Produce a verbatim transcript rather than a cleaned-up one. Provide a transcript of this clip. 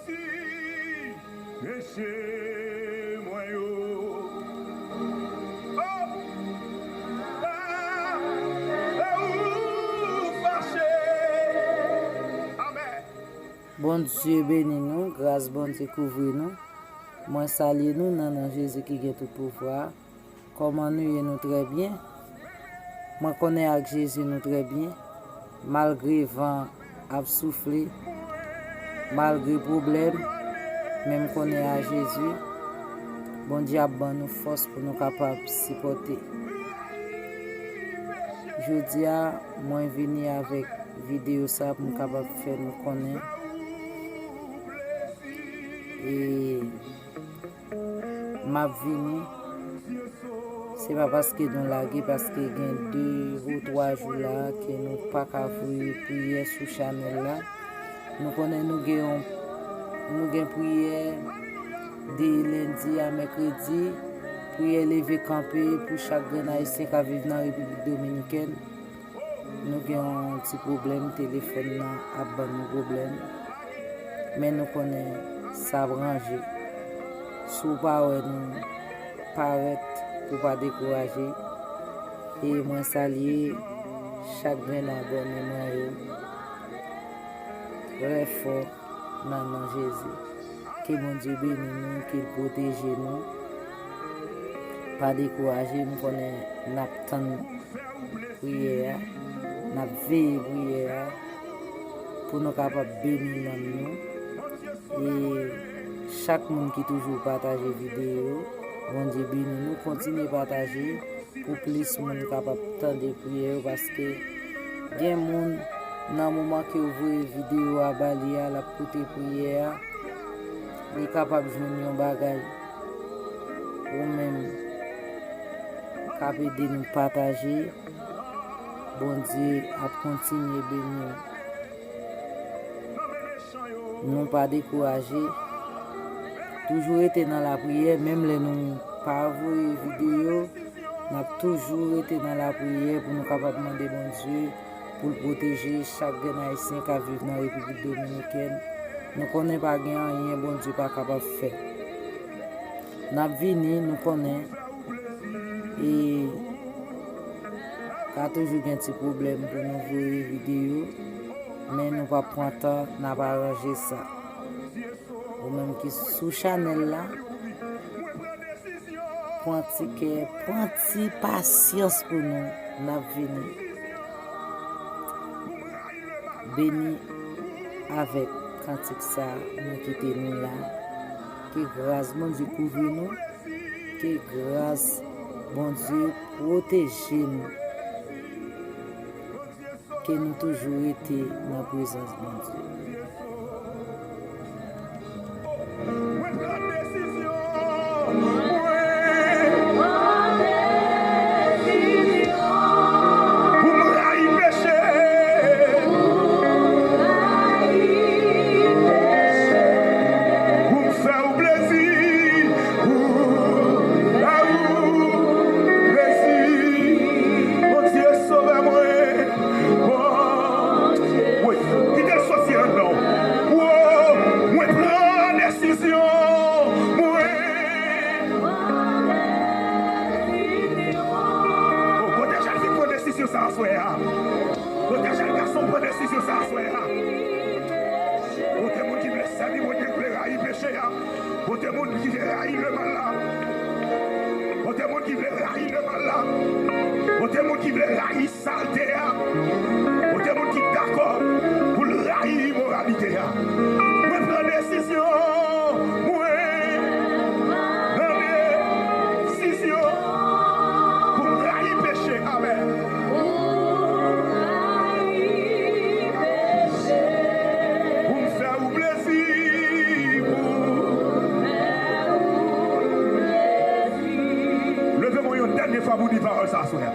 Si peche mwen yo. Oh! Ah! E ou fache. Amèn. Bondye beni nou, gras Bondye kouvri nou. Mwen salye nou nan non Jezi ki gen tout pouvwa a. Kòman nou ye? Nou trè byen? Mwen konnen ak Jezi nou trè byen. Malgre van ap soufle, malgre pwoblèm, men m konnen a Jezi, Bondye ap ban nou fòs pou nou kapab sipòte. Jodi a, mwen vini avèk videyo sa pou m kapab fè nou konnen. E M ap vini, se pa paske nou lage, paske gen de ou twa jou la ke nou pa ka voye priyè sou chanèl la. Nou konnen nou gen yon, nou gen priyè de lendi a mèkredi, priyè leve kanpe pou chak grenn ayisyen k ap viv nan Repiblik Dominikèn. Nou gen yon ti pwoblèm, telefòn nan ap ban nou pwoblèm. Men nou konnen sa ap ranje. Si w pa wè nou parèt, pou w pa dekouraje. E mwen salye chak grenn abòne mwen yo trè fò nan non Jezi. Ke Bondye beni nou, ke l pwoteje nou. Pa dekouraje, m konnen n ap tann priyè a, n ap veye priyè a pou nou kapab beni nanm nou. E chak moun ki toujou pataje videyo, Bondye beni nou. Kontinye pataje pou plis moun kapab tande priyè yo, paske gen moun nan moman ke w voye videyo a ba li a, l ap koute priyè a, li kapab jwenn yon bagay. Ou menm k ap ede nou pataje, Bondye ap kontinye beni w. Nou pa dekouraje. Toujou rete nan lapriyè, menm lè nou pa voye videyo, n ap toujou rete nan lapriyè pou nou kapab mande Bondye pou l pwoteje chak grenn ayisyen k ap viv nan Repiblik Dominikèn. Nou konnen pa gen anyen Bondye pa kapab fè. N ap vini, nou konnen, e ka toujou gen ti pwoblèm pou nou voye videyo, men nou p ap pran tan, n ap aranje sa. Ou menm ki sou chanèl la, pran ti kè, pran ti pasyans pou nou, n ap vini. Beni avèk kantik sa mwen kite nou la. Ke gras Bondye kouvri nou. Ke gras Bondye pwoteje nou. Ke nou toujou rete nan prezans Bondye. Mwen pran desizyon, mwen pran desizyon pou m rayi peche. Pou m fè w plezi, pou m fè w plezi. Bondye sovè mwen, Bondye. Wi, kite l soti anndan w. Wo, mwen pran desizyon, mwen. O, kote Jèl fin pran desizyon sa aswè a? Kote Jèl gason pran desizyon sa aswè a? Kote moun ki vle sèvi Bondye, ki vle rayi peche a? Kote moun ki vle rayi lemal la? Kote moun ki vle rayi lemal la? Kote moun ki vle rayi salte a? Kote moun ki dakò pou l rayi imoralite a? Mwen pran desizyon, mwen pran desizyon pou m rayi peche. Amèn. Pou m fè ou plezi, pou m fè ou plezi. Leve men w yon dènye fwa pou di pawòl sa aswè a.